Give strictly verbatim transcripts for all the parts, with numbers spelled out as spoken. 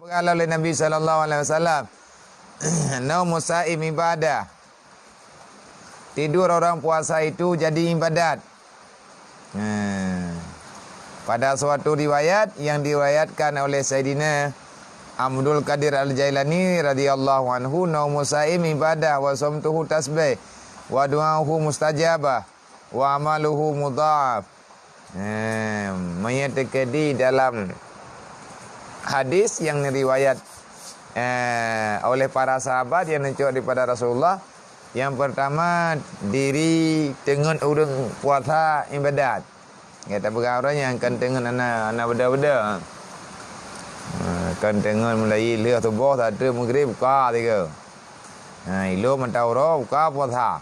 Qala lé Nabi sallallahu alaihi wasallam, "Naumus saim ibadah." Tidur orang puasa itu jadi ibadat. Nah, pada suatu riwayat yang diriwayatkan oleh Saidina Abdul Qadir Al-Jailani radhiyallahu anhu, "Naumus saim ibadah wa shaumuhu tasbih wa du'auhu mustajabah wa amaluhu mudha'af." Eh, meunyoe teukeudi dalam hadis yang riwayat, eh, oleh para sahabat yang neucok daripada Rasulullah, yang pertama, diri teungeut ureuëng puasa ibadat. Ya, tapeugah ureuëng nyang kon teungeut hana, hana beda-beda. Ha, kon teungeut mulai lheueh suboh sateue maghrib buka tiga. Ha, ilop mata uroe buka puasa.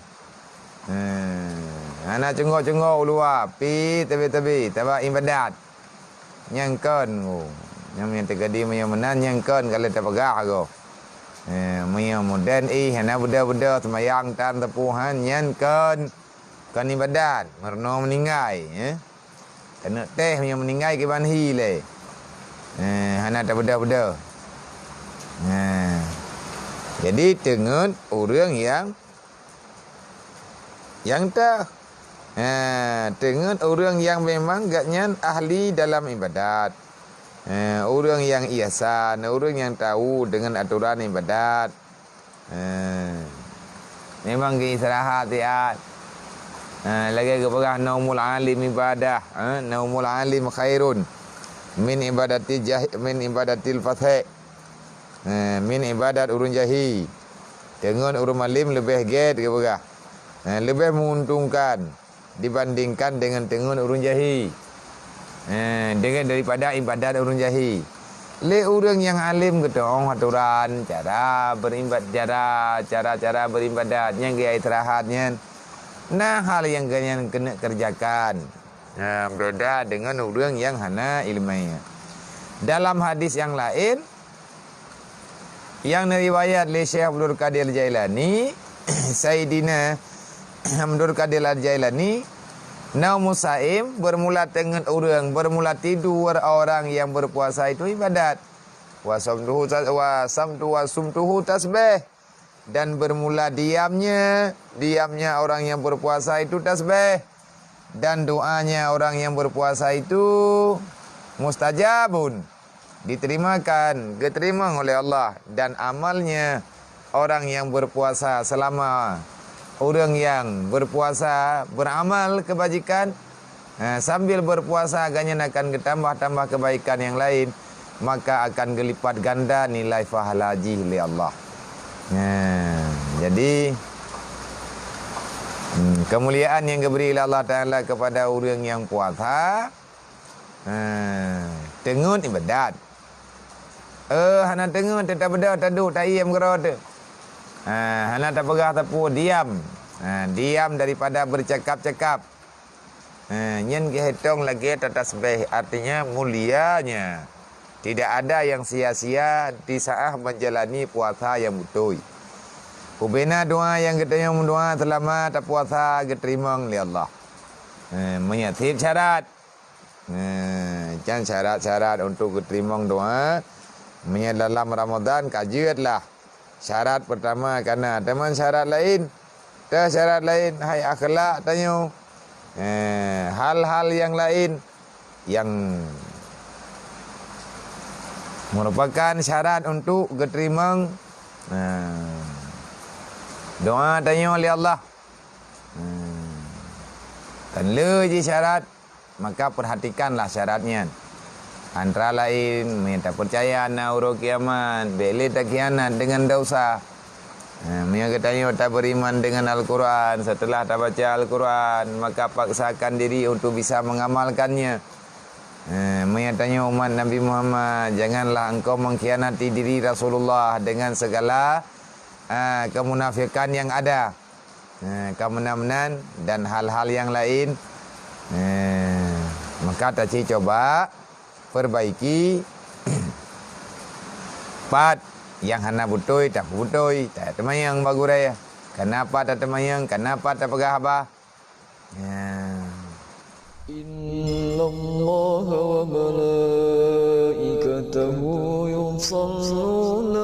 Eh, hana cunggok-cunggok u luwa, pi teubi-teubi, sabab ibadat. Nyang kon, oh, nyang, nyang teukeudi meunyoe meunan nyang kon ka lheueh tapeugah goh. Eh, meunyoe modern ih, hana beda-beda seumayang tan teupeu han, nyan kon, kon ibadat, meurunoe meuninggai, eh. Keuneuk teh meunyoe meuninggai kiban hi lé. Eh, hana tabeda-beda. Eh, jadi teungeut ureuëng nyang Nyang teuh, eh, teungeut ureuëng nyang memang gobnyan ahli dalam ibadat. Eh, ureuëng nyang ihsan, ureuëng nyang tahu deungon atoran ibadat. Eh, memang geuistirahat siat. Eh, lagée geupeugah, "Naumul alim ibadah, eh, naumul alim khairun min ibadati jah-, min ibadatil fasik." Eh, min ibadat ureuëng jahi. Teungeut ureuëng alim leubeh gét geupeugah. Eh, leubeh meuuntungkan dibandingkan deungon teungeut ureuëng jahi. Eh, deungon daripada ibadat ureuëng jahi. Lé ureuëng nyang alim geuteuong atoran cara beuribadat, cara, cara-cara beuribadat nyang geuya istirahat nyan. Na hal nyang gobnyan keuneuk keureujakan. Nah, beda deungon ureuëng nyang hana iéleumé. Dalam hadis nyang laén, nyang neuriwayat lé Syekh Abdul Qadir Jailani, Saidina Abdul Qadir Al-Jailani, "Naumus saim, bermula teungeut ureuëng, bermula tidur orang yang berpuasa itu ibadat. Wa shaumuhu ta-, wa shaumuhu, wa shaumuhu tasbih." Dan bermula diamnya, diamnya orang yang berpuasa itu tasbih, dan doanya orang yang berpuasa itu mustajabun, diterimakan, geuteurimong oleh Allah, dan amalnya orang yang berpuasa selama ureuëng nyang berpuasa beramal kebajikan, eh, sambil berpuasa, gobnyan akan geutambah-tambah kebaikan nyang laén, maka akan geulipat ganda nilai pahala jih lé Allah. Nah, jadi, hmm, kemuliaan yang geubri lé Allah Taala kepada ureuëng nyang puasa, eh, teungeut ibadat. Eh, hana teungeut, teutab beudôh taduek taiem keudroe teuh. Eh, hana tapeugah sapeue, diam. Eh, diam daripada bercakap-cakap. Eh, nyan geuhitong lagée tatasbih, artinya mulianya. Tidak ada yang sia-sia di saat menjalani puasa yang beutôi. Bubena doa nyang geutanyoe meudoa seulama tapuasa geuteurimong lé Allah. Eh, meunyoe seb syarat. Nah, nyan syarat-syarat untuk geuteurimong doa. Meunyoe dalam Ramadhan ka jeuet lah. Syarat pertama kana, teuma syarat laén, teuh syarat laén, hai akhlak tanyoe. Eh, hal-hal nyang laén nyang merupakan syarat untuk geuteurimong, nah, doa tanyoe lé Allah. Nah, kan le jih syarat. Maka perhatikanlah syarat nyan. Antara laén, meunyoe tapeucaya na uroe kiamat, bék lé takhianat deungon desya. Nah, meunyoe geutanyoe tabeuriman deungon Al-Quran, seuteulah tabaca Al-Quran, maka paksakan diri untuk bisa mengamalkannya. Nah, meunyoe tanyoe umat Nabi Muhammad, janganlah engkau mengkhianati diri Rasulullah dengan segala, ah, kemunafikan yang ada. Eh, ka meunan-meunan dan hal-hal nyang laén, eh, maka taci cuba perbaiki pat nyang hana beutôi, tapeubutôi, tateumayang bak gurée. Kenapa tateumayang? Kenapa tapeugah haba? Ya. إن الله وملائكته يصلون